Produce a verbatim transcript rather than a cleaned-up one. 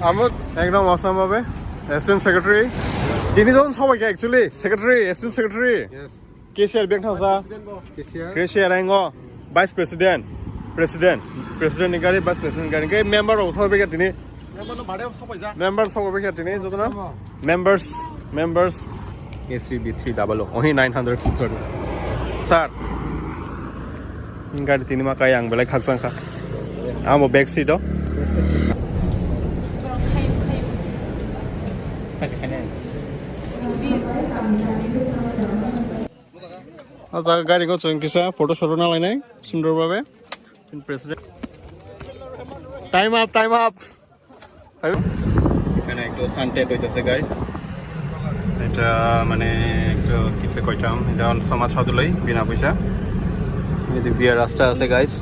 Amut ekdom awesome babe, assistant secretary. Jini jon sabai khe actually secretary, assistant secretary. Yes. Cashier bag thangsa. Cashier. Cashier engo. Vice president, president, president ni gari, vice president ni gari. Ke member rok sabai khe tini. Member no bade sabai ja. Member sabai khe tini jotono. Tamo. Members, members. S U V three double O. Only nine hundred, sorry. Sir. Gari tini ma kai ang belai khakchang kha. Amo back seat o. O jaga gari ko chwng kisa photo shoto nalainai sundor babe. President. Time up, time up. এখানে একটু সানসেট হইতেছে গাইস। এটা মানে একটু কিসে কইতাম, এটা অন সমাজ হদুলাই বিনা পয়সা। এদিক দিয়ে রাস্তা আছে গাইস।